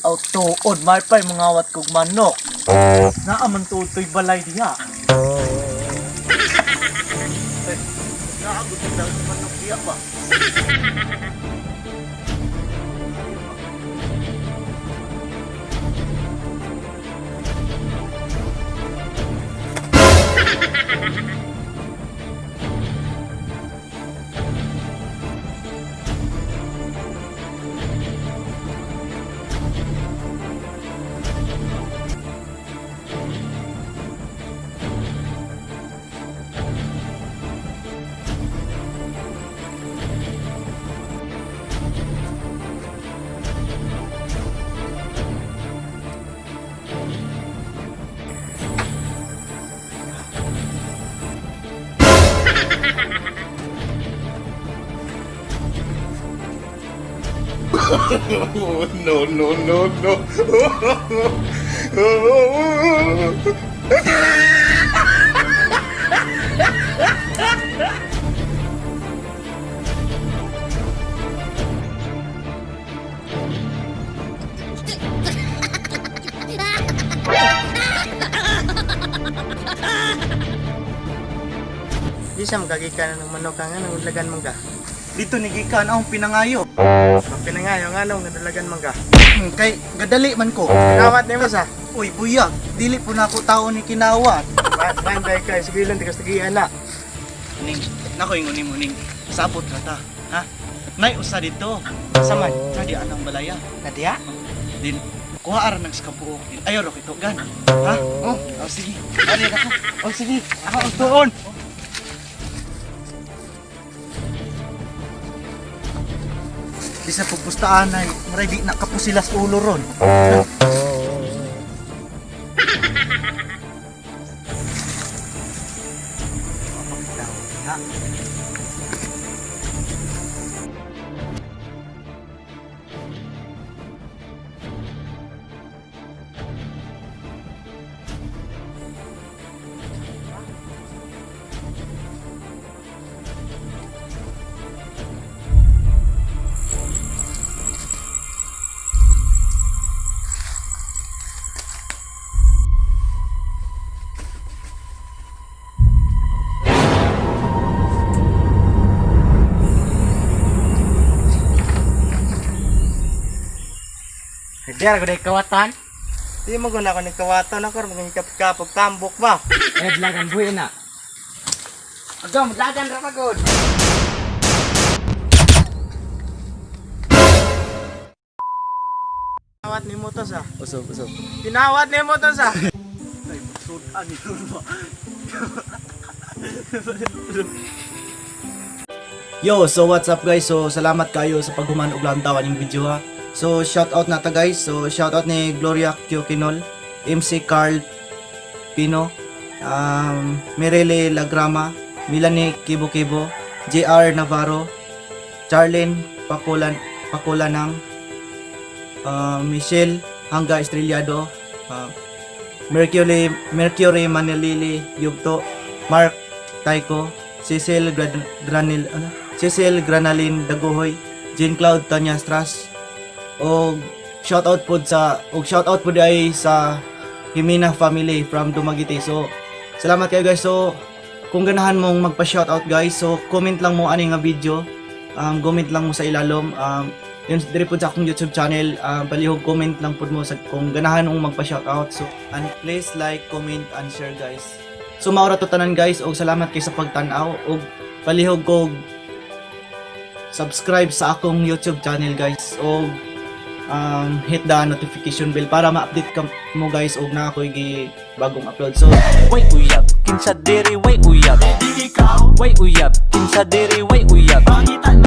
Aw tuod, may pay mangawat kog manok. Naa man tuod to'y balay diha. Eh, naa gud daw sa manok diha ba? No, no, no, no. Di siya magagikan ng manok nga nang udlagan mangga. Dito ni gikan akong pinangayo. Ang pinangayo nga nang udlagan mangga. Kay gadali man ko. Kinawat nimo sa. Uy, buyag, dili po na ako tao ni kinawat. Banday kay sige lang tikas tagian na. Ning, nako ingon nimo ning sabot ra ta, ha? Nay usa dito. Saman. Nadi anang balaya. Nadiya? Din kuha ara nang sa kabuok. Din ayo ro kito gan. Ha? Oh, Oh, sige. Ari ra ko. oh sige. Ako ang tuon. Di sa pagpustaan ay maray di na kapusilas ulo ron. Mapakita ko diha. Nagdiara ko dai kawatan. Di mo guna ko ni kawatan ako mga kapkapog tambok ba. Eh, dlagan buhi na. Agam dlagan ra pagod. Kinawat ni mo to sa. Usog, usog. Kinawat ni mo to sa. Ay, sudan ni ron ba? Yo, so what's up guys? So salamat kayo sa paghuman og lantawan ning video ha. So shout out na ta guys. So shout out ni Gloria Q Quinol, MC Carl Pino, Mirele Lagrama, Milane Kibo Kibo, JR Navarro, Charlene Pakulan Pakulanang, Michelle Hangga Estrellado, Mercury Mercury Manilili Yugto, Mark Taiko, Cecil Granil ano? Cecil Granalin Daguhoy, Jean Cloud Tanya Stras, og shout out pod sa og shout out pod ay sa Jimena family from Dumaguete. So salamat kayo guys. So kung ganahan mong magpa-shout out guys, so comment lang mo ani nga video. Comment lang mo sa ilalom. Yun diri pod sa akong YouTube channel, palihog comment lang pod mo sa kung ganahan mong magpa-shout out. So and please like, comment and share guys. So mao ra to tanan guys og salamat kay sa pagtan-aw og palihog kog subscribe sa akong YouTube channel guys og hit the notification bell para ma-update ka mo guys og naa koy gi bagong upload. So Way uyab, kinsa diri way uyab. Way uyab, kinsa diri way uyab.